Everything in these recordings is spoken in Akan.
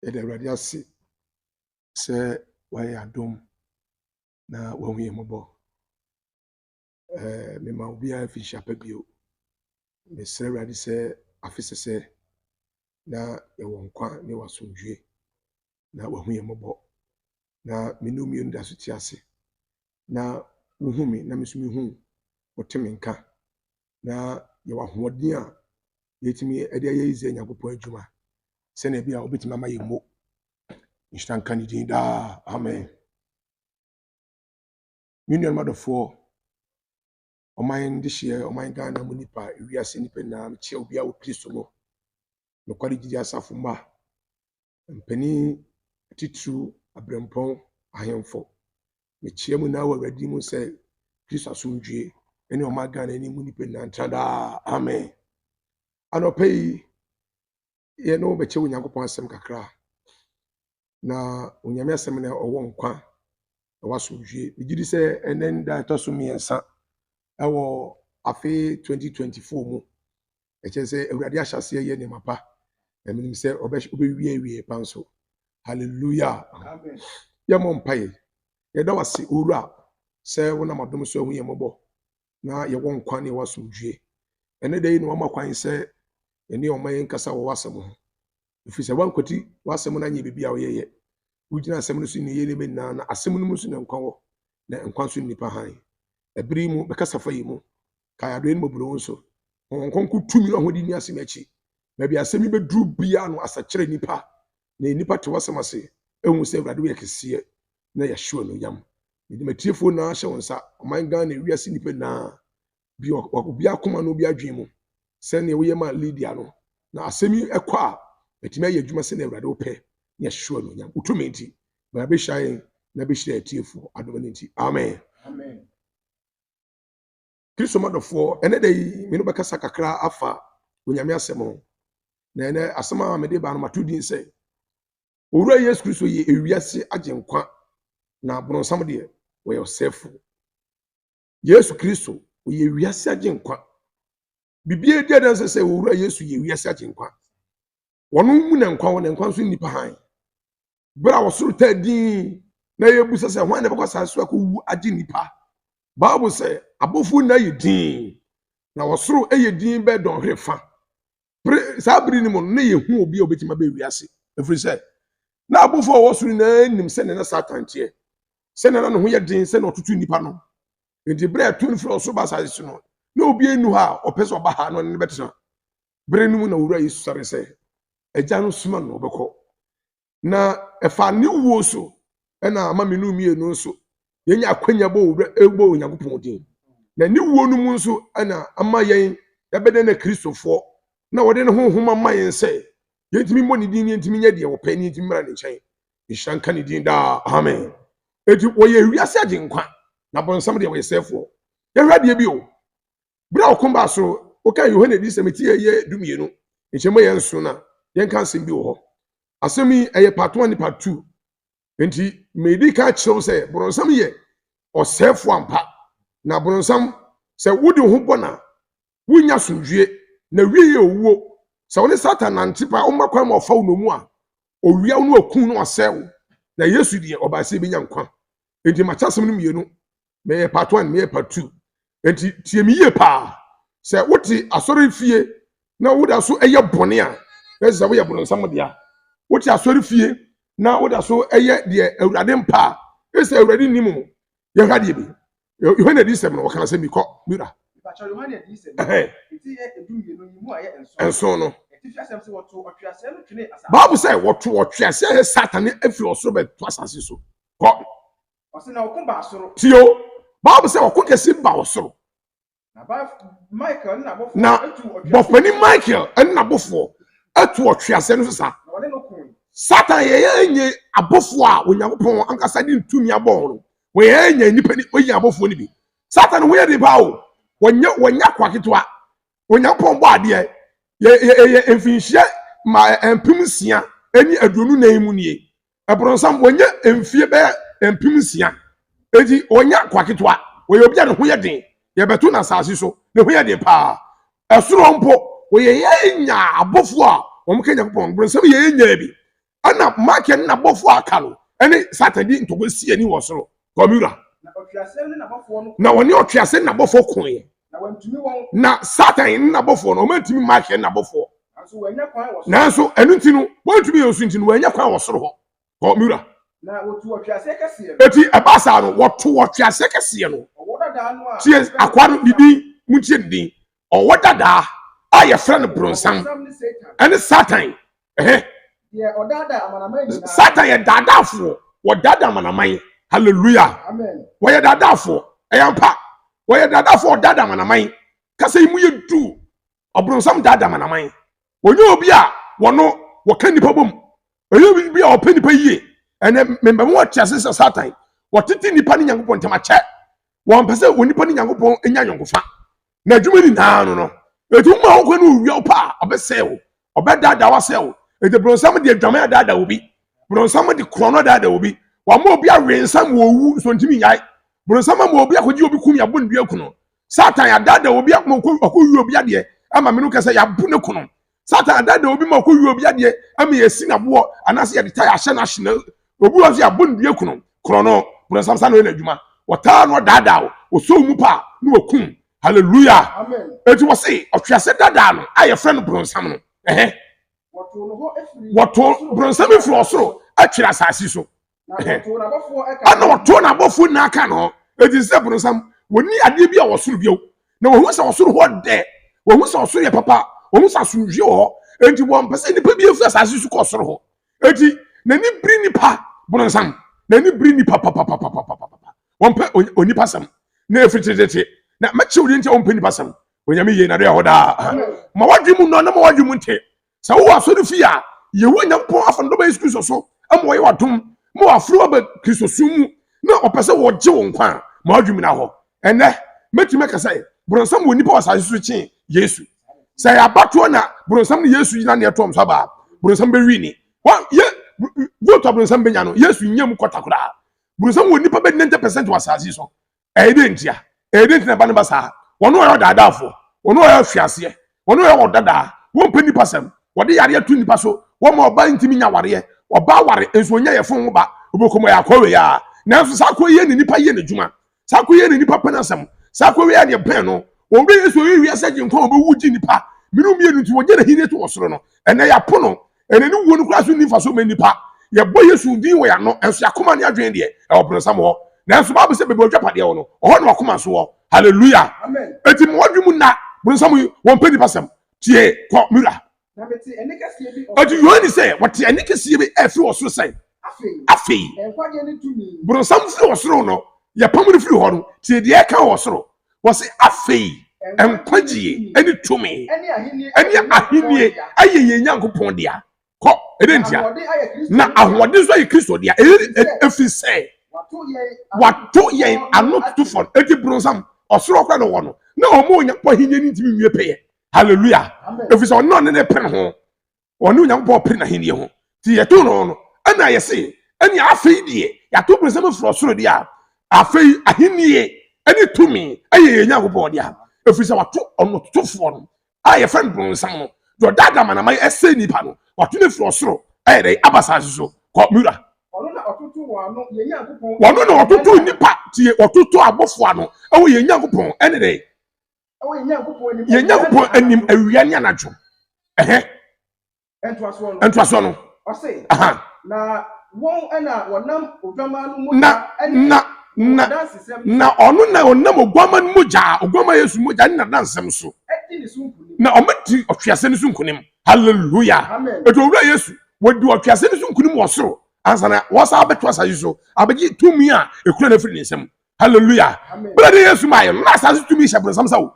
Yɛda Awurade ase sɛ wayɛ adom na wahu yɛn mmɔbɔ. Mema obiara mfinhyia pa bio. Mesrɛ Awurade sɛ afe sɛsɛ na yɛwɔ nkwa ne wɔ asomdwie na wahu yɛn mmɔbɔ. Na me ne wo mmienu da so te ase na wohu me na me nso mehu wo, wote me nka na yɛwɔ ahoɔden a yɛtumi de ayɛ Israel Nyankopɔn adwuma sɛnea bi a wobɛtumi ama yɛn mo. Nhyira nka ne din daa. Amen. Me nuanom adɔfoɔ, ɔman dehyeɛ, ɔman Ghana mu nipa, ewiase nipa nyinaa, mekyia obiara wɔ Kristo mu. Nokware gyidi asafo mma, mpanin atitiriw, abirɛmpɔn, ahemfo. Mekyia mu nyinaa wɔ Awurade mu sɛ Kristo asomdwie ne ɔman Ghana ne mu nipa nyinaa ntena daa. Amen. Anɔpa yi, yɛne wo bɛkyɛ Onyankopɔn asɛm kakra. Na Onyame asɛm na ɔwɔ nkwa, ɛwɔ asomdwie. Megye di sɛ ɛnɛ ne da ɛtɔ so mmiɛnsa ɛwɔ afe 2024 mu. Ɛkyerɛ sɛ Awurade ahyɛ aseɛ yɛ nneɛma pa. Na menim sɛ ɔbɛwie awie pa nso. Hallelujah. Amen. Yɛmmɔ mpaeɛ. Yɛda wo ase, Owura, sɛ wonam adom so ahu yɛn mmɔbɔ na yɛwɔ nkwa ne yɛwɔ asomdwie. Ɛnɛ da yi na wama kwan sɛ yɛne ɔman yi nkasa wɔ w'asɛm ho. Ɛfiri sɛ woankwati w'asɛm no anyɛ biribi a woyɛyɛ. Wogyina asɛm no so ne yɛ nneɛma nyinaa na asɛm no mu nso na nkwa wɔ, na nkwa nso ne nnipa hann. Ɛbere yi mu, bɛkasa fa yi mu. Kae adɔeɛ ne mmɔborɔhu nso. Honhom Kronkron tumi ne ahoɔden nni asɛm akyi. Baabi asɛm yi bɛduru biara no, asakyerɛ nnipa na nnipa te w'asɛm ase ehu sɛ Awurade woyɛ kɛseɛ na yɛahyɛ wo anuonyam. Mede m'atiefoɔ nyinaa hyɛ wo nsa, ɔman Ghana, wiase nnipa nyinaa, bi obi akoma no obi adwene mu sɛnea woyɛ ma Lydia no, na asɛm yi ɛkɔ a ɛtumi ayɛ adwuma sɛnea Awurade wopɛ na yɛahyɛ wo anuonyam. Wo tumi nti, bra bɛhyira yɛn na bɛhyira atiefoɔ adom no nti. Amen. Amen. Kristo madɔfoɔ, ɛnɛ da yi me no bɛkasa kakra afa Onyame asɛm ho. Na ɛnɛ asɛm a mede ba no mato din sɛ Owura Yesu Kristo yɛ ewiase agyenkwa na borɔnsam deɛ wɔyɛ ɔsɛefo. Yesu Kristo ɔyɛ wiase agyenkwa. Biribiara di adanse sɛ Owura Yesu yɛ wiase agyenkwa. Wɔn mu na nkwa wɔ, na nkwa nso nnipa hann. Bere a ɔsoro taa din na yɛbusa sɛ hwan na ɛbɛkɔ asase so akɔwu agye nnipa. Bible sɛ abɔfoɔ nyinaa yɛ din na ɔsoro yɛ din bɛyɛ dɔnhwere fa. Bere saa bere no mu no na yɛhu obi a obetumi abɛ wiase ɛfiri sɛ na abɔfoɔ a wɔwɔ soro nyinaa nim sɛnea na Satan teɛ, sɛnea na ne ho yɛ den, sɛnea ɔtoto nnipa no. Nti bere a ɛto no firi ɔsoro ba asase so no, na obi nnu hɔ a ɔpɛ sɛ ɔba ha na ɔne no bɛtena. Bere no mu na Owura Yesu sɔre sɛ Agya no soma no na ɔbɛkɔ. Na ɛfa ne wuo so ɛna ama me no mmienu nso yɛnya akwanya bɔ owura bɔ Onyankopɔn din. Na ne wuo no mu nso ɛna ama yɛn yɛbɛdɛ na Kristofoɔ na wɔde ne honhom ama yɛn sɛ yɛntumi mmɔ ne din ne yɛntumi nyɛ deɛ wɔpɛ ne yɛntumi mmra ne nkyɛn. Nhyira nka ne din daa. Amen. Enti wɔyɛ wiase agyenkwa na bɔnsam deɛ wɔyɛ sɛfoɔ. Yɛhwɛ adeɛ bi o. Bere a ɔko baa soro, wokan Yohane adiyisɛm ti a ɛyɛ 12, nkyɛmu ɛyɛ 7 a, yɛnka asɛm bi wɔ hɔ. Asɛm yi, ɛyɛ part 1 ne part 2. Enti, medi kan kyerɛw sɛ borɔnsam yɛ ɔsɛefo ampa. Na borɔnsam, sɛ wode wo ho bɔ no a, wunnya asomdwoe, na wie yɛ owuo. Sɛ wo ne Satan nante paa, woma kwan ma ɔfa wo nnommum a, owia wo na wakum na wasɛe wo. Na Yesu deɛ, ɔbaa sɛ yɛbɛnya nkwa. Enti makyɛ asɛm no mmienu. Meyɛ part 1, meyɛ part 2. Enti tie me yie paa. Sɛ wote asɔre fie na woda so yɛ bɔne a, na ɛsɛ sɛ woyɛ borɔnsam dea. Wote asɔre fie na woda so yɛ deɛ Awurade mpa a, ɛsɛ sɛ Awurade nnim wo. Yɛhwɛ adeɛ bi. Yohane adiyisɛm no, wɔka asɛm bi kɔ mira. Mepakyɛw, Yohane adiyisɛm Ɛhɛn. eti yɛ 12 yi mu a ɛyɛ 7. 7 no. Atifi asɛm sɛ wɔtoo ɔtweaseɛ no twenee asase. Bible sɛ wɔto ɔtweaseɛ a ɛyɛ Satan no afiri ɔsoro bɛto asase so. Kɔ. Ɔse na ɔko baa soro. Tie o. Bible sɛ ɔko kɛse ba ɔsoro. Na Michael ne n'abɔfoɔ Na tuu ɔtweaseɛ bɔfani Michael ne n'abɔfoɔ atu ɔtweaseɛ no so sa. Na wɔne no koe. Satan yɛ yɛn nye abɔfoɔ a Onyankopɔn ankasa de ntumi abɔ wɔn no. Wɔyɛ yɛn nya nnipa ni wɔyɛ abɔfoɔ no bi. Satan ho yɛ den paa o. Wɔnyɛ akoa ketewa. Onyankopɔn bɔ adeɛ yɛ yɛ yɛ mfinhyia ma 6024 mu nie. Ɛborɔnsam wɔnyɛ mfie bɛyɛ 6000. Eti wɔnyɛ akoa ketewa. Wɔyɛ obi a ne ho yɛ den. Yɛbɛto no asase so. Ne ho yɛ den paa. Ɛsoro mpo wɔyɛ yɛn nya abɔfoɔ a wɔn ka Nyankopɔn. Borɔnsam yɛ yɛn nya bi. Ɛna Michael ne n'abɔfoɔ a aka no ɛne Satan di ntɔkwa si ani wɔ soro. Kɔmura. Na wɔne ɔtweaseɛ ne n'abɔfoɔ koeɛ. Na Satan ne n'abɔfoɔ no wɔantumi Michael ne n'abɔfoɔ. Nanso ɛno nti no wɔantumi yɛn so nti no wɔanya kwan wɔ soro hɔ. Kɔ mura. Na wɔtu ɔtweaseɛ kɛseɛ no. Eti ɛbaa saa no wɔto ɔtweaseɛ kɛseɛ no. Tie akoa no ne din, montie ne din. Ɔwɔ dadaa a yɛfrɛ no bronsam ɛne Satan. Ɛhɛ. Satan yɛ daadaafoɔ, wɔdaadaa amanaman. Hallelujah. Wɔyɛ daadaafoɔ, ɛyɛ ampa. Wɔyɛ daadaafoɔ, wɔdaadaa amanaman. Kasa yi mu yɛ du. Ɔbronsam daadaa amanaman. Wɔnyɛ obi a wɔno wɔka nnipa bom. Ɔyɛ obi bi a ɔpɛ nnipa yie. Ɛnɛ mmɛma wɔte ase sɛ Satan wɔtete nnipa ne Nyankopɔn ntam akyɛ. Wɔmpɛ sɛ onipa ne Nyankopɔn nya ayɔnkofa. Na adwuma nyinaa no no, eti woma wo kwan ne owia wo pa a, ɔbɛsɛe wo. Ɔbɛdaadaa wo asɛe wo. Eti bronsam de adwaman adaadaa obi. Bronsam de korɔno adaadaa obi. Wama obi awe nsa ma owu nso ntumi nyae. Bronsam ama obi akɔgye obi kum yɛabɔ ne dua ku no. Satan adaadaa obi ama ɔkɔwie obi adeɛ ama me no kɛsɛ yɛabo ne kono. Satan adaadaa obi ma ɔkɔwie obi adeɛ ama yɛasi n'aboɔ anaasɛ yɛde tae ahyɛ no ahye no. Obi wɔ nso yɛabɔ ne dua kunu korɔ no. Bronsam sa na ɔyɛ n'adwuma. Wɔtaa no ɔdaadaa wo, ɔsɔ wo mu pa a na wakum. Hallelujah. Eti wɔse ɔtwease dadaa no a yɛfrɛ no bronsam no. Ɛhɛ. Wɔto bronsam firi ɔsoro atwere asase so. Ɛna ɔtoo n'abɔfoɔ nyinaa ka ne ho. Eti sɛ bronsam wɔni adeɛ bi a wɔsoro bio. Na wɔhu sɛ ɔsoro hɔ dɛ. Wɔhu sɛ ɔsoro yɛ papa. Wɔhu sɛ asomdwie wɔ hɔ. Enti wɔmpɛ sɛ nnipa bi afiri asase so kɔ ɔsoro hɔ. Eti n'ani biri nipa bronsam. N'ani biri nipa papapapapapapa. Wɔmpɛ onipa sɛm. Na efiri tetete. Na mɛkyerɛ wo deɛ nti a wɔmpɛ nipa sɛm. Onyame yie na do yɛ hɔ daa. Ma wadwe mu nnɔ na ma wadwe mu nte. Sɛ wowɔ asɔre fie a, Yehowa Nyankopɔn afa ne dɔba Yesu Kristo so ama wɔyɛ w'adom ma wafrɛ wo aba Kristosom mu na ɔpɛ sɛ wɔgye wo nkwa a, ma w'adwene mu nna hɔ. Ɛnnɛ, mɛtumi aka sɛ boronsam wɔ nnipa wɔ asase so kyen Yesu. Sɛ ɛyɛ abatoɔ na boronsam ne Yesu gyina ne ɛtoɔm so aba a, boronsam bɛwini. Yɛ vote a boronsam bɛnya no, Yesu nnya mu kɔta koraa. Boronsam wɔ nnipa bɛ 90% wɔ asase so. Ɛyɛ dɛn ntia? Ɛyɛ dɛn nti na ɛba no ba saa? Wɔn a wɔyɛ ɔdaadaafoɔ, wɔn a wɔyɛ ahweaseɛ, wɔn a wɔyɛ ɔdadaa, wɔmpɛ nnipa sɛm, wɔde yareɛ to nnipa so, wɔma ɔbaa ntumi nya awareɛ, ɔbaa ware nso ɔnya yɛfon ho ba, ɔbɛkɔm ɔyɛ akoa wei ara. Nanso saa akoa yi yɛ ne nipa yɛ n'adwuma, saa akoa yi yɛ ne nipa pɛ n'asɛm, saa akoa wei ara deɛ bɛn no. Wɔn wura Yesu ɔyɛ wiase agyenkwa a ɔbɛwu gye nnipa mene mmienu nti wɔgye n'ahenni to wɔ soro no. Ɛnɛ yɛapo no. Ɛnɛ ne wuo no koraa so nni mfasoɔ ma nnipa. Yɛbɔ Yesu din wɔ yɛn ano, nso yɛn akoma ne adwene deɛ, ɛwɔ bronsam hɔ. Nanso Bible sɛ baabi a w'adwapadeɛ wɔ no, ɔhɔ na w'akoma nso wɔ. Hallelujah! Enti ma w'adwene mu nna, bronsam yi, wɔmpɛ nnipa sɛm. Tie, kɔ, me wura. Enti Yohane sɛ, wɔte ɛnne kɛseɛ bi ɛfiri ɔsoro sɛ, Afei, bronsam firi ɔsoro no, yɛpam no firi hɔ no, tie deɛ ɛka wɔ ɔsoro. Wɔse afei nkwagyeɛ ne tumi ne ahennie ayɛ yɛn Nyankopɔn dea. Kɔ, ɛdɛn ntia? Na ahoɔden nso ayɛ Kristo dea, ɛfiri sɛ wato yɛn ano tutufoɔ no. Enti bronsam, ɔsoro koraa na ɔwɔ no, na ɔma Onyankopɔn ahennie no ntumi nwie pɛyɛ. Hallelujah! Ɛfiri sɛ ɔno na ɔne ne pene ho. Ɔne Onyankopɔn pere n'ahenni ho. Nti yɛtoo no no, ɛna yɛse, ɛne afei deɛ, yɛato bronsam afiri ɔsoro deɛ a, afei ahennie ɛne tumi ɛyɛ yɛn Nyankopɔn dea, ɛfiri sɛ wato ɔnototofoɔ no a yɛfrɛ no bronsam no, deɛ ɔdaadaa amanaman ɛsɛe nnipa no, wato no afiri ɔsoro ɛyɛ dɛn aba asase so. Kɔ, me wura. Ɔno na ɔtoto wɔn ano, yɛn Nyankopɔn. Ɔno na ɔtoto nnipa, tie, ɔtoto abɔfoɔ ano ɛwɔ yɛn Nyankopɔn ɛne dɛn? Yɛn Nyankopɔn anim awia ne anadwo. Ɛhɛ. Ntoasoɔ no. Na wɔn na wɔnam oguamma no mogya na na na ɔno na ɔnam oguamma no mogya, oguamma Yesu mogya ne n'adansɛm so. Na ɔmɛdi ɔtwease no so nkonim. Hallelujah. Etu owura Yesu wɔdi ɔtwease no so nkonim wɔ soro ansa na wɔsan abɛto asase so abɛgye tumi a ekura no afiri ne nsam. Hallelujah. Bere de Yesu maa yɛ no, na asase tumi hyɛ bronsam sa o.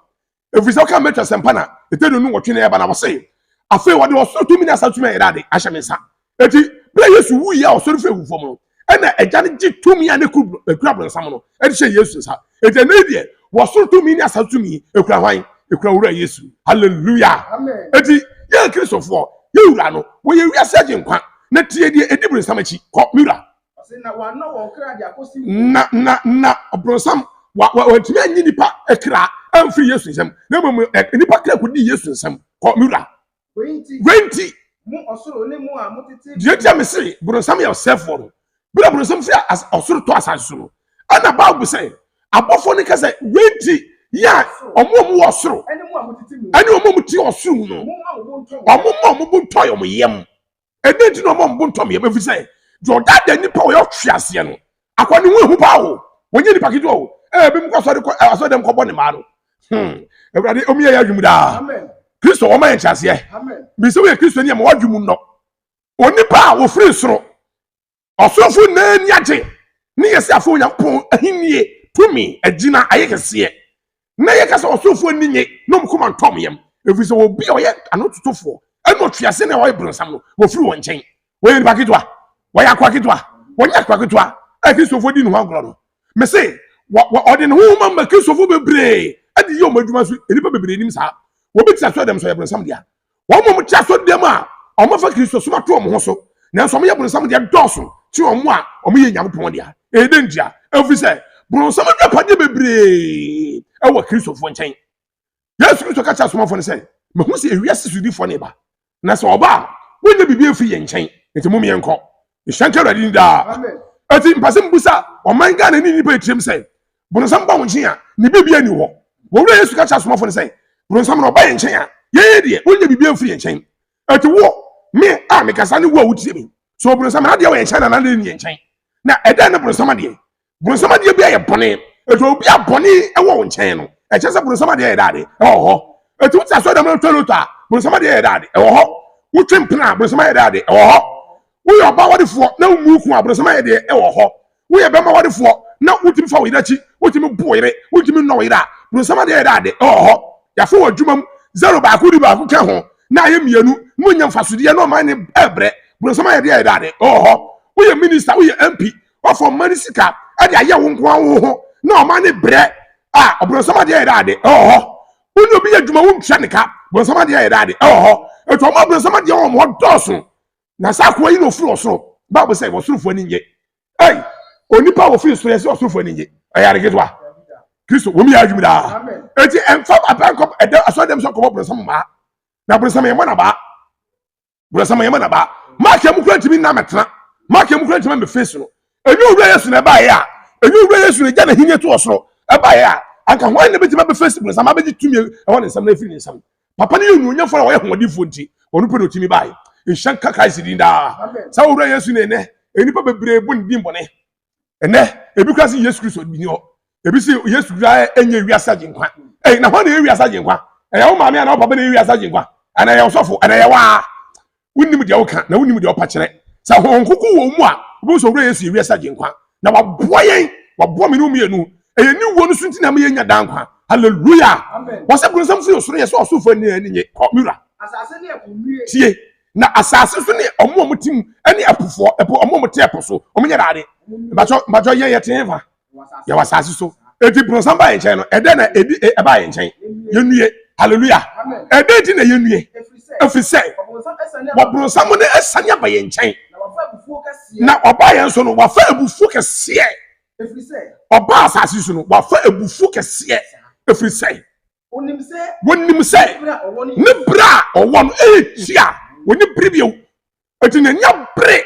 Ɛfiri sɛ ɔka Matthew asɛmpa na ɛtɛ du nwɔtwe na ɛba na wɔse, afei wɔde ɔsoro tumi ne asase tumi ayɛ ade ahyɛ me nsa. Eti bere Yesu wuiɛ a ɔsɔre firi awufoɔ mu no, ɛna agya no gye tumi a na ekura bronsam no ɛde hyɛ Yesu nsa. Eti ɛnɛ yi deɛ, wɔsoro tumi ne asase tumi ekura hwan? Ekura Owura Yesu. Hallelujah. Eti yɛn Kristofoɔ, yɛn Wura no, wɔyɛ wiase agyenkwa. Na tie deɛ edi bronsam akyi. Kɔ, me wura. Na na na ɔbronsam wa wa wantumi anyi nipa kra amfiri Yesu nsam, na mmom nipa kra kɔdii Yesu nsam. Kɔ, me wura. Wei nti, Mo ɔsoro ne mo a motete. Deɛ nti a mese boronsam yɛ ɔsɛefoɔ no, berɛ a boronsam firi ɔsoro tɔ asase so no, ɛna Bible sɛ abɔfoɔ no ka sɛ, wei nti yɛ a ɔmo a ɔmo wɔ ɔsoro ɛne mo a motete mu, ɛne ɔmo a ɔmo te ɔsoro mu no, mo ɔmo ma ɔmo bo ntɔ wɔn yam. Ɛdɛn nti na ɔmo a ɔmo bo ntɔ wɔn yam? Ɛfiri sɛ deɛ ɔdaadaa nipa a ɔyɛ ɔtweaseɛ no, akwa ne ho ehu paa o, wɔnyɛ nipa ketewa o. Ɛɛ ebi mu kɔ asɔre kɔ asɔre dɛm kɔbɔ ne mmaa no. Awurade omi yɛ yɛ adwuma daa. Kristo wɔma yɛn nkyerɛaseɛ. Bisɛ woyɛ Kristo ni a ma wadwi mu nnɔ. Onipa a wɔfiri soro, ɔsorofo nyinaa ani agye ne yɛ sɛ afei Onyankopɔn ahennie tumi agyina ayɛ kɛseɛ. Na yɛka sɛ ɔsorofo ani nye na wɔn koma ntɔ wɔn yam. Ɛfiri sɛ obi a ɔyɛ anototofoɔ ɛna ɔtwease na ɔyɛ bronsam no, wɔfiri wɔn nkyɛn. Wɔyɛ nipa ketewa, wɔyɛ akoa ketewa, wɔnyɛ akoa ketewa a Kristofoɔ di ne ho agorɔ no. Mese ɔde ne ho ma ma Kristofo bebree de yɛ wɔn adwuma so. Nnipa bebree nim saa. Wɔbi te asɔre dɛm so yɛ bronsam dea. Wɔn a wɔte asɔre dɛm a wɔafa Kristo som ato wɔn ho so, nanso wɔyɛ bronsam dea dɔɔso kye wɔn a wɔyɛ Nyankopɔn dea. Ɛyɛ dɛn ntia? Ɛfiri sɛ bronsam adwapadeɛ bebree wɔ Kristofoɔ nkyɛn. Yesu Kristo ka kyerɛ asomafo no sɛ, mahu sɛ ewiase sodifoɔ no reba, na sɛ ɔba a, wonnya biribi mfiri yɛn nkyɛn, nti mom yɛnkɔ. Nhyira nka Awurade din daa. Eti mpɛ sɛ mbusa ɔman Ghana ne nnipa etirim sɛ, boronsam ba wo nkyɛn a, ne biribi ani hɔ. Wɔwura Yesu ka kyerɛ asomafo no sɛ, boronsam no ɔba yɛn nkyɛn a, yɛn deɛ, wonnya biribi mfiri yɛn nkyɛn. Eti wo, me a mekasa ne wo a wotie me, so boronsam no adeɛ wɔ yɛn nkyɛn na n'adeɛ nni yɛn nkyɛn? Na ɛdɛn ne boronsam adeɛ? Bronsam adeɛ bi ayɛ bɔne. Eti obi a bɔne wɔ wo nkyɛn no, ɛkyɛ sɛ bronsam adeɛ yɛ daade ɛwɔ hɔ. Eti wote asɔre dɛm no twa loto a, bronsam adeɛ yɛ daade ɛwɔ hɔ. Wotwe mpena a, bronsam ayɛ daade ɛwɔ hɔ. Woyɛ ɔbaa wadefoɔ na wommu ku a, bronsam ayɛ deɛ ɛwɔ hɔ. Woyɛ bɛrima wadefoɔ na wotumi fa wo yere akyi, wotumi bu wo yere, wotumi nnɔ wo yere a, bronsam adeɛ yɛ daade ɛwɔ hɔ. Yɛafo wɔ adwuma mu, zero baako di baako ka ho na ayɛ mmienu, na wonya mfasodeɛ na ɔman ne ɛbrɛ, bronsam ayɛ deɛ yɛ daade ɛwɔ hɔ. Woyɛ minister, woyɛ MP, wafa ɔman no sika de ayɛ wo nko ara wo ho na ɔman no brɛ a, ɔbrɔnsam adeɛ yɛ dɛ ade ɛwɔ hɔ. Wo ne obi yɛ adwuma wontua ne ka, brɔnsam adeɛ yɛ dɛ ade ɛwɔ hɔ. Etu ɔmo brɔnsam adeɛ wɔ hɔ dɔɔso. Na saa akoa yi na ofiri ɔsoro. Bible sɛ ɔsorofoɔ ani nye. Ei, onipa a ofiri soro yɛ sɛ ɔsorofoɔ ani nye. Ɛyɛ ade ketewa. Kristo wɔn yɛ adwuma daa. Eti ɛnfa abɛnkɔ ɛdɛ asɔre dɛm sɛ kɔbɔ brɔnsam mmaa. Na brɔnsam yɛ mɔ na baa. Brɔsam yɛ ma na ba. Mark emu kura ntumi nna mɛtena. Mark emu kura ntumi mɛ face no. Enye owura Yesu na ɛbaeɛ a, enye owura Yesu na egya n'ahenni to ɔsoro ɛbaeɛ a, anka hwan na ebetumi abɛ face brɔsam abɛgye tumi ɛwɔ ne nsam na efiri ne nsam. Papa no yɛ onuonyamfoɔ na ɔyɛ hoɔdenfoɔ nti, ɔno pɛ na otumi baeɛ. Nhyira nka Christ din daa. Saa owura Yesu na ɛnɛ nnipa bebree bɔ ne din bɔne. Ɛnɛ ebi kura sɛ Yesu Kristo bi ni hɔ. Ebi sɛ Yesu kura ɛnyɛ wiase agyenkwa. Ɛy na hɔ na ɛyɛ wiase agyenkwa. Ɛyɛ wo maame anaa wo papa na ɛyɛ wiase agyenkwa. Anaa ɛyɛ ɔsɔfo anaa ɛyɛ waa. Wonim deɛ woka na wonim deɛ wopa kyerɛ. Sɛ honhom kronkron wɔ mu a, wobɛhu sɛ owura Yesu yɛ wiase agyenkwa. Na waboa yɛn, waboa me ne wo mmienu. Ɛyɛ ne wuo no so nti na ama yɛnya daa nkwa. Hallelujah. Wɔsɛ bronsam firi ɔsoro yɛ sɛ ɔsorofoɔ ani ani nye. Kɔ, me wura. Tie. Na asase so ne ɔmo a ɔmo te mu ne ɛpofoɔ, ɛpo, ɔmo a ɔmo te ɛpo so, ɔmo nyɛ daade. Mpatsɔ, mpatsɔ yɛn yɛte hefa? Yɛwɔ asase so. Eti bronsam ba yɛn nkyɛn no, ɛdɛn na edi ɛba yɛn nkyɛn? Yɛnnue. Hallelujah. Ɛdɛn ti na yɛnnue? Ɛfiri sɛ, wɔbronsam no asiane aba yɛn nkyɛn. Na ɔba yɛn so no, wafa abufuo kɛseɛ. Ɔba asase so no, wafa abufuo kɛseɛ. Ɛfiri sɛ, Wɔnim sɛ ne berɛ a ɔwɔ no ɛyɛ tia, wɔni bere bio. Eti n'ani abere,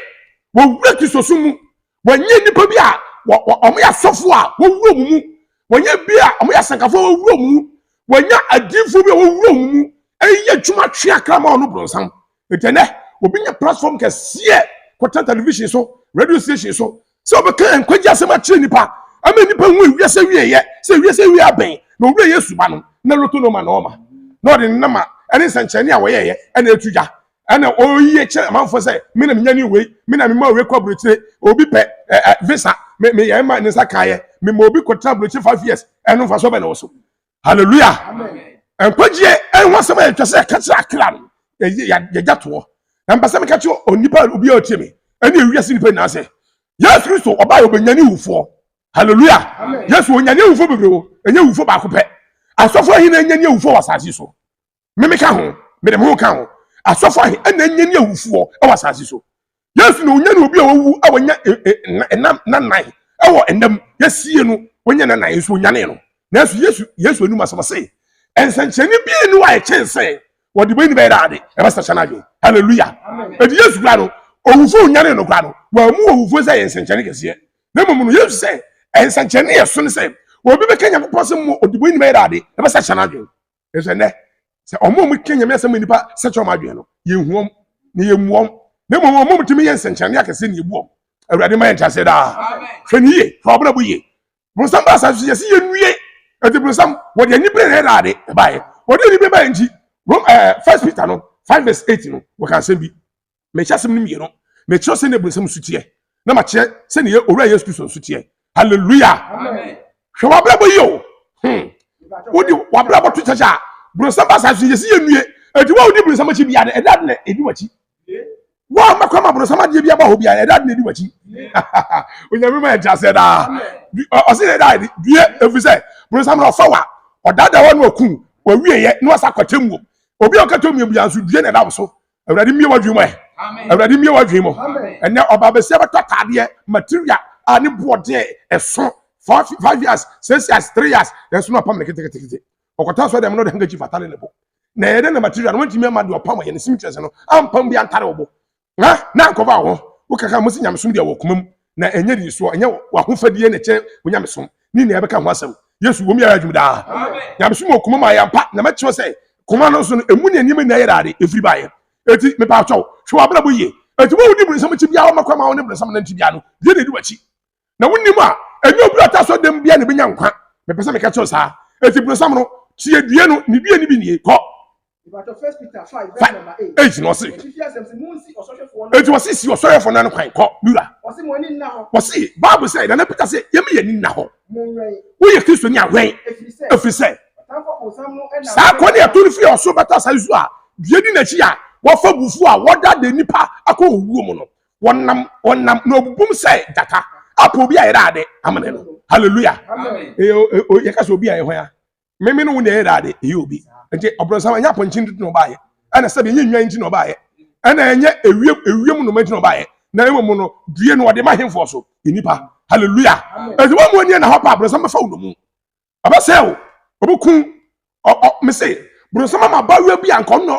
wɔwura Kristosom mu. Wɔnyɛ nnipa bi a wɔyɛ asɔfo a wɔwura wɔn mu. Wɔnyɛ bi a wɔyɛ asɛnkafo a wɔwura wɔn mu. Wɔnyɛ adiyifoɔ bi a wɔwura wɔn mu. Ɛyɛ adwuma twe akra ma ɔno bronsam. Enti ɛnɛ, obi nya platform kɛseɛ kɔtena television so, radio station so, sɛ ɔbɛka nkwagye asɛm akyerɛ nnipa, ama nnipa hu ewiase awieeɛ, sɛ ewiase awie abɛn, na owura Yesu ba no, na loto no ma na ɔma, na ɔde ne nama ɛne nsɛnkyerɛnne a wɔyɛeɛ ɛna ɛtu gya, ɛna ɔyi kyerɛ amanfoɔ sɛ, me na menya ne wei, me na mema wei kɔ aburokyire, obi pɛ ɛ visa, me meyɛ ma ne nsa kaeɛ, mema obi kɔtena aburokyire 5 years, ɛno mfasoɔ bɛn na ɛwɔ so? Hallelujah. Nkwagyeɛ ɛho asɛm a yɛtwa sɛ yɛka kyerɛ akra no, yɛgya toɔ. Na mpɛ sɛ meka kyerɛ onipa obi a ɔtie me ɛne ewiase nipa nyinaa sɛ Yesu Kristo ɔbaa yɛ ɔbɛnyane wufoɔ. Hallelujah. Yesu ɔnyane awufoɔ bebree o, ɛnyɛ wufoɔ baako pɛ. Asɔfo ahe na ɛnyane awufoɔ wɔ asase so? Meme ka ho, mede me ho ka ho. Asɔfo ahe ɛna ɛnyane awufoɔ wɔ asase so? Yesu na onyane obi a wawu a wanya nna nnan wɔ nna mu, yɛsie no, wanya nna nnan nso onyane no. Nanso Yesu Yesu anum asɛm ɔse, nsɛnkyerɛnne bi nni hɔ a ɛkyɛn sɛ Wɔde bɛyi ne bɛyɛ ade ɛbɛsɛhyɛ no adwene. Hallelujah. Eti Yesu kura no, owufo nyane no kura no, wɔn mu owufo sɛ yɛ nsɛnkyɛnne kɛseɛ. Na mmom no, Yesu sɛ nsɛnkyɛnne yɛ so ne sɛ obi bɛka Nyankopɔn asɛm mu ɔde bɛyi ne bɛyɛ ade ɛbɛsɛhyɛ no adwene. Nso ɛnɛ sɛ ɔmo a ɔmo ka Nyame asɛm nipa sɛkyɛ ɔmo adwene no, yɛnhu wɔn na yɛmmu wɔn. Na mmom ɔmo a ɔmo tumi yɛ nsɛnkyɛnne akɛseɛ na yɛbu wɔn. Awurade ma yɛn nteaseɛ daa. Hwɛ ne yie, hwɛ ɔbrabɔ yie. Bronsam ba asase so yɛsi yɛnwie. Eti bronsam wɔde anibere na ɛda ade ɛbaeɛ. Wɔde anibere baeɛ nti Rome First Peter no 5 verse 8 no wɔka asɛm bi. Mekyɛ asɛm no mmienu. Mekyerɛ sɛnea bronsam su teɛ na makyerɛ sɛnea Owura Yesu Kristo nso teɛ. Hallelujah. Hwɛ w'abrabɔ yie o. Wode w'abrabɔ to kyɛkyɛ a bronsam ba asase so yɛsi yɛnwie. Eti wo a wodi bronsam akyi biara no ɛda ade na edi w'akyi. Wo a mɛkɔ ma borosam adeɛ bi aba hɔ biara ɛda na ɛdi w'akyi. Onyame ma yɛnte aseɛ daa. Ɔse yɛ daa due ɛfiri sɛ borosam no ɔfa wa ɔdaadaa wa no ɔku wawieyɛ na wasa akɔtɛ mu. Obi a ɔkɛtɛ mu biara nso due na ɛda wo so. Awurade mmie w'adwene mu ɛ. Awurade mmie w'adwene mu. Ɛnɛ ɔbaa bɛsia bɛtɔ ataadeɛ material a ne boɔden ɛso 5 years, 6 years, 3 years nanso na ɔpam ne ketekete. Ɔkɔtɔ asɔ dɛm na ɔde handkerchief atare ne bo. Na ɛyɛ dɛ na material no wɔntumi ama deɛ ɔpam yɛ ne seamstress no ampam bi antare wo bo na na ankɔfa wo ho. Wokaka mo sɛ nyamesom deɛ wɔ koma mu na ɛnyɛ de soɔ, ɛnyɛ w'ahofadie na ɛkyɛ wo nyamesom ne nea ɛbɛka ho asɛm. Yesu wɔm yɛrɛ adwuma daa. Nyamesom wɔ koma mu ayɛ ampa na mɛkyerɛ sɛ koma no nso no emu ne nneɛma nyinaa yɛ daade ɛfiri baeɛ. Eti mepa kyɛw, hwɛ w'abrabɔ yie. Eti wo wodi bronsam akyi biara wɔma kwan ma wo ne bronsam nante biara no deɛ na ɛdi w'akyi. Na wonim a ɛnyɛ obi a ɔte asɔre dɛm bia na ebenya nkwa. Mepɛ sɛ meka kyerɛ saa. Eti bronsam no tie due no, ne due no bi nie. Kɔ. 8 na ɔse. Eti ɔse si ɔsɔhwɛfoɔ no ano kwan. Kɔ, mewura. Ɔse Bible sɛ Nana Peter sɛ yɛma yɛn ani nna hɔ. Woyɛ Kristoni a wɛn, ɛfiri sɛ saa kwan ne ɛto no firi ɔsoro bɛtɔ asase so a due di n'akyi a wɔfa bufuo a wɔda de nipa akɔ owuo mu no. Wɔnam wɔnam na obubum sɛ gyata apɔ obi a yɛrɛ ade amene no. Hallelujah. Yɛka sɛ obi a yɛ hwan a meme no wo na yɛrɛ ade ɛyɛ obi. Nti ɔbrɔnsam ɛnyɛ apɔnkye nti na ɔbaayɛ, ɛna sɛbi ɛnyɛ nnwan nti na ɔbaayɛ, ɛna ɛnyɛ ewiem ewiem nnoma nti na ɔbaayɛ, na mmom no due no ɔde ma hemfoɔ so nnipa. Hallelujah. Ɛnti wɔn mu ani na hɔ pa abrɔnsam bɛfa wo nomu. Ɔbɛsɛe wo, ɔbɛku ɔ ɔ mese boronsam ama abaayewa bi a nka ɔno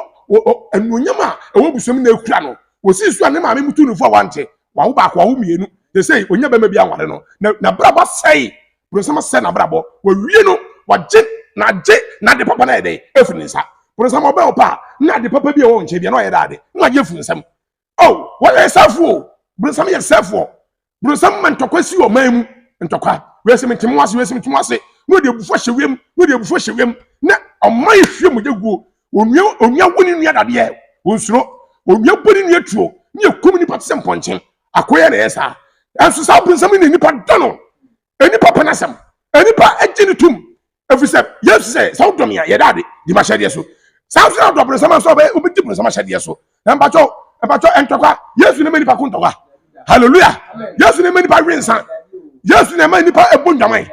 anuonyam a ɛwɔ abusua mu na ekura no. Wɔsii so a ne maame mutu no fo a wante. Wawo baako, wawo mmienu. Te sɛ onya bɛrima bi anware no. Na n'abrabɔ asɛe. Boronsam asɛe n'abrabɔ. Wawie no, wagye na agye n'ade papa no ayɛ dɛn afiri ne nsa. Boronsam ɔbɛn wo pa a, na ade papa bi a ɛwɔ wo nkyɛn bi a na ɔyɛ dɛ ade na wagye afiri nsam. Oh, wɔyɛ sɛfoɔ o. Bronsam yɛ sɛfoɔ. Bronsam ma ntɔkwa si ɔman mu. Ntɔkwa. Wei mente mo ase, wei mente mo ase. Na ɔde abufuo ahyɛ wiem, na ɔde abufuo ahyɛ wiem. Na ɔman hwie mogya guo. Onua, onua wo ne nua dadeɛ. Onsuro. Onua bɔ ne nua tuo. Ne ekum nipa te sɛ mpɔnkye. Akoyɛ na ɛyɛ saa. Ɛnso saa bronsam yi na nipa dɔ no. Nipa pɛ n'asɛm. Nipa gye ne tum. Ɛfiri sɛ Yesu sɛ, sɛ wodɔ me a, yɛ dɛ ade, di m'ahyɛdeɛ so. Saa nso na wodɔ bronsam nso a, wobɛdi bronsam ahyɛdeɛ so. Na mpakyɛw, mpakyɛw, ntɔkwa, Yesu na ɛma nipa ko ntɔkwa. Hallelujah. Yesu na ɛma nipa we nsa. Yesu na ɛma nipa ɛbɔ ndwaman.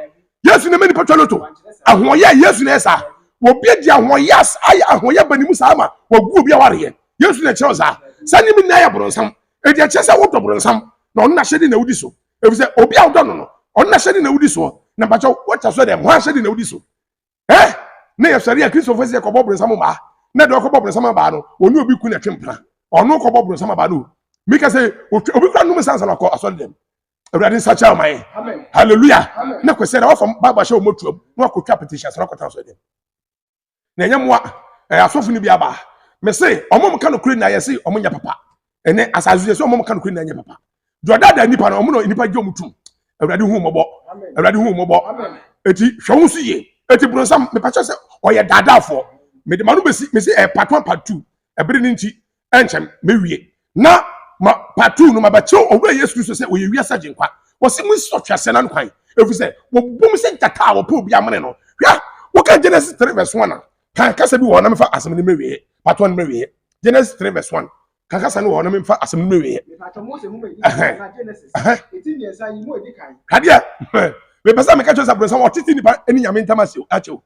Yesu na ɛma nipa twa loto. Ahoɔyɛ, Yesu na ɛyɛ saa. Obi adi ahoɔyɛ ayɛ ahoɔyɛ ba ne mu saa ma wagu obi awareɛ. Yesu na ɛkyerɛ saa. Saa nneɛma nyinaa yɛ bronsam. Enti ɛkyerɛ sɛ wodɔ bronsam na ɔno n'ahyɛde na wodi so. Efisɛ obi a wodɔ no no, ɔno n'ahyɛde na wodi soɔ. Na mpakyɛw, wɔkyɛ so dɛ, hwan ahyɛde na wodi so? Eh? Na yɛsɔre a Kristofo sɛ yɛkɔbɔ bronsam mmaa. Na deɛ ɔkɔbɔ bronsam abaa no, ɔne obi ku na ɛtwe mpena. Ɔno kɔbɔ bronsam abaa no. Mika sɛ, obi kura nom nsa ansa na ɔkɔ asɔre dɛm. Awurade nsa kyerɛ ɔman yɛ. Hallelujah. Na kwasi na wafa Bible ahyɛ wɔn atuam na wakɔtwa petition ansa na ɔkɔtena asɔre dɛm. Na ɛnyɛ mmoa ɛyɛ asɔfo no bi aba. Mese ɔmo ka nokorɛ nyinaa yɛse ɔmo nyɛ papa. Ɛnɛ asase yɛse ɔmo ka nokorɛ nyinaa nyɛ papa. Deɛ ɔdaadaa nipa no ɔmo na nipa gye ɔmo tum. Awurade hu mmɔbɔ. Awurade hu mmɔbɔ. Eti hwɛ wo so yie. Eti bronsam mepakyɛ sɛ ɔyɛ daadaafoɔ. Mede ma no besi mese ɛyɛ part one part two. Ɛbere no nti ɛnkyɛm mewie na ma part two no mabɛkyerɛw Owura Yesu Kristo sɛ ɔyɛ wiase agyenkwa. Wɔse monsi ɔtweaseɛ no ano kwan ɛfiri sɛ wɔbobom sɛ gyata a wɔpɛ obi amene no. Hwɛ, woka Genesis 3 verse 1 a, kan kasa bi wɔ hɔ na memfa asɛm no mmɛwieɛ. Part 1 mmɛwieɛ. Genesis 3 verse 1. Kan kasa no wɔ hɔ na memfa asɛm no mmɛwieɛ. Hwɛ adeɛ, mepɛ sɛ meka kyerɛ sɛ abrɔnsam ɔtete nipa ne Nyame ntam akyɛw.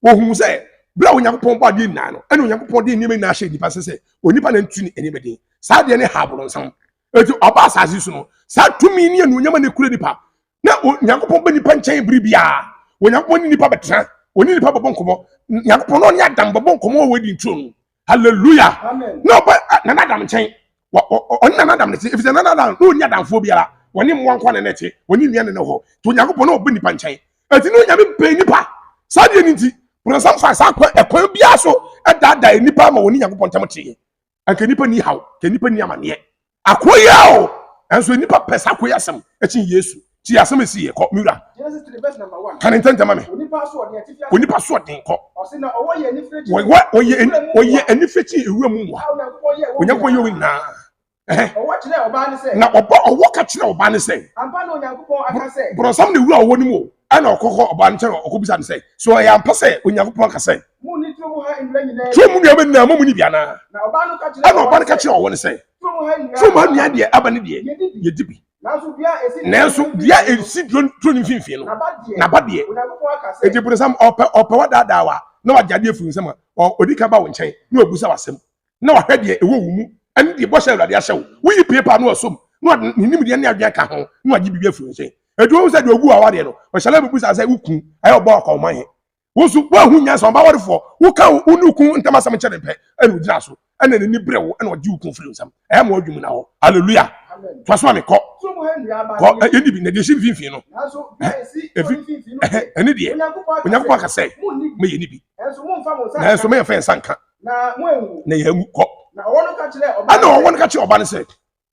Wɔhuu sɛ bere a Onyankopɔn bɔ adeɛ nyinaa no, ɛna Onyankopɔn de nneɛma nyinaa hyɛ nnipa sɛ sɛ onipa na ntu ne nneɛma din. Saa adeɛ no ha aborɔnsam. Eti ɔba asase so no, saa tumi ne anuonyam a na ekura nipa. Na Onyankopɔn ba nipa nkyɛn bere biara. Onyankopɔn ne nipa bɛtena, ɔne nipa bɛbɔ nkɔmmɔ. Nyankopɔn na ɔne Adam bɛbɔ nkɔmmɔ wɔ Eden turo no. Hallelujah. Na ɔba Nana Adam nkyɛn. Ɔne Nana Adam ne te, efisɛ Nana Adam na ɔnni adamfoɔ biara. Wɔne mmoa nko na na ɛte, wɔne nnua ne ne hɔ. Nti Onyankopɔn na ɔba nipa nkyɛn. Eti na Onyame bɛn nipa. Saa deɛ no nti, borɔnsam fa saa kwan ɛkwan biara so ɛdaadaa nipa ma wɔne Nyankopɔn ntam teeɛ. Anka nipa ni haw, ka nipa ni amaneɛ. Akoa yi a o, ɛnso nipa pɛ saa akoa yi asɛm ɛkyin Yesu. Ti asɛm esi yɛ kɔ, miwura. Genesis 3 verse number 1. Ka ne ntɛntɛm ma me. Onipa asoɔden atifi asɛm. Onipa asoɔden kɔ. Ɔse na ɔwɔ yɛ anifere kyi. Wɔwɔ ɔyɛ ɔyɛ anifere kyi ewura mu mmoa. A Onyankopɔn yɛɛ wɔn Onyankopɔn yɛ wɔn nyinaa. Ɔwɔ kyerɛɛ ɔbaa no sɛ. Na ɔba ɔwɔ ka kyerɛɛ ɔbaa no sɛ. Ampa na Onyankopɔn aka sɛ. Borɔnsam na ewura ɔwɔ no mu o. Ɛna ɔkɔkɔ ɔbaa no nkyɛn ɔkɔbisa no sɛ, so ɛyɛ ampa sɛ Onyankopɔn aka sɛ. Munni turo mu ha nnua nyinaa bi. Turo mu nnuaba nyinaa mo munni bi anaa? Na ɔbaa no ka kyerɛɛ Ɛna ɔbaa no ka kyerɛɛ ɔwɔ no sɛ. Turo mu ha nnua. Turo mu ha nnua deɛ aba ne deɛ. Yɛdi bi. Nanso dua a esi turo no mfimfini no, n'aba deɛ. Enti borɔnsam ɔpɛ ɔpɛ wadaadaa wa na wagye adeɛ afiri nsam a, ɔdi kan ba wo nkyɛn na wabisa w'asɛm. na wahwɛ deɛ ɛwɔ wo mu ɛne deɛ bɔhyɛ Awurade ahyɛ wo. Woyi pie paa na wasom na ɔde ne nimdeɛ ne adwene ka ho na wagye biribi afiri wo nkyɛn. Enti wohu sɛ deɛ ɔgu awadeɛ no, ɔhyɛ la bɛbu saa sɛ wo kun ayɛ ɔbɔ akɔnma he. Wo nso woahu nyansa ɔba warefoɔ, woka wo ne wo kun ntam asɛm kyerɛ no pɛ ɛna ɔgyina so ɛna n'ani brɛ wo ɛna ɔgye wo kun firi wo nsam. Ɛyɛ ma ɔdwom na hɔ. Hallelujah. Toa so ma me kɔ. Kɔ ɛni bi na deɛ ɛsi mfimfini no. Efi ɛne deɛ Onyankopɔn aka sɛ meyɛ ne bi. Nanso meyɛ fɛ nsa nka. Na moanwu. Na yɛanwu kɔ. Na ɔwɔ no ka kyerɛɛ ɔbaa no sɛ. Ɛna ɔwɔ no ka kyerɛɛ ɔbaa no sɛ.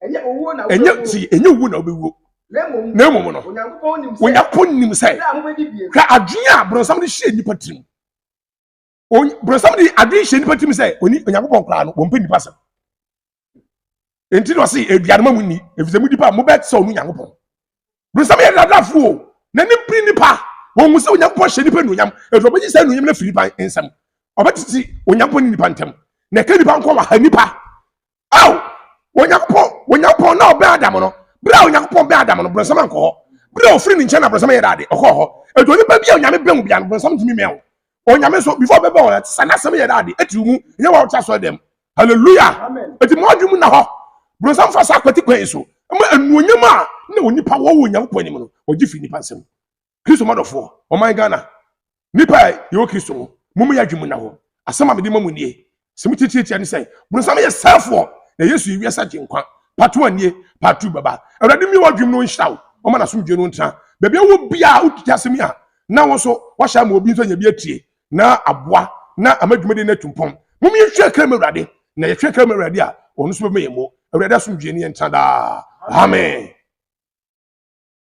Ɛnyɛ owuo na wobɛwuo. Ɛnyɛ ti ɛnyɛ owuo na wobɛwuo. Na mmom. Na mmom no. Onyankopɔn nim sɛ. Onyankopɔn nim sɛ. Berɛ a mobɛdi bie. Hwɛ adwene a borɔnsam de hyɛ nnipa tirim. Borɔnsam de adwene hyɛ nnipa tirim sɛ oni Onyankopɔn koraa no wɔmpɛ nnipa asɛm. Enti na ɔse aduane ma mu nni efisɛ mudi pa a mobɛte sɛ ɔno Nyankopɔn. Bronsam yɛ dadafo o, n'ani bere nnipa. Wɔhu sɛ Onyankopɔn hyɛ nnipa anuonyam, enti ɔbɛgye saa anuonyam no afiri nnipa nsam. Ɔbɛtete Onyankopɔn ne nnipa ntam, na ɛka nnipa nko waha nnipa. Ao, Onyankopɔn, Onyankopɔn na ɔbɛn Adam no. Bere a Onyankopɔn bɛn Adam no, bronsam ankɔ hɔ. Bere a ɔfiri ne nkyɛn na bronsam yɛ dade, ɔkɔɔ hɔ. Enti onipa bi a Onyame bɛn wo biara no, bronsam ntumi mmɛn wo. Onyame nso, before ɔbɛbɛn wo no, sɛ n'asɛm yɛ dade, ɛte wo mu, ɛnyɛ wo a wote asɔre dɛm. Hallelujah! Eti mo adwene mu na hɔ. Bronsam fa saa kwati kwan yi so ma anuonyam a na onipa wɔ wɔ Onyankopɔn anim no, ɔgye firi nipa nsam. Kristo mɔdɔfoɔ, ɔman Ghana, nipa a yɛwɔ Kristo mu, mo yɛ adwene mu na hɔ. Asɛm a mede ma mo nie, sɛ mo tiatiatia ne sɛ, bronsam yɛ sɛefoɔ, na Yesu yɛ wiase agyenkwa. Part 1 nie, part 2 bɛba. Awurade mmue w'adwene mu na ɔnhyira wo, ɔma n'asomdwoe no ntena. Baabi a wowɔ biara, wotie asɛm yi a, na wo nso woahyɛ ama obi nso anya bi atie. na aboa na ama dwumadi no atu mpɔn. Mom yɛnhwɛ kra mu Awurade, na yɛhwɛ kra mu Awurade a, ɔno nso bɛma yɛn mu. Awurade asomdwoe ne yɛn ntena daa. Amen.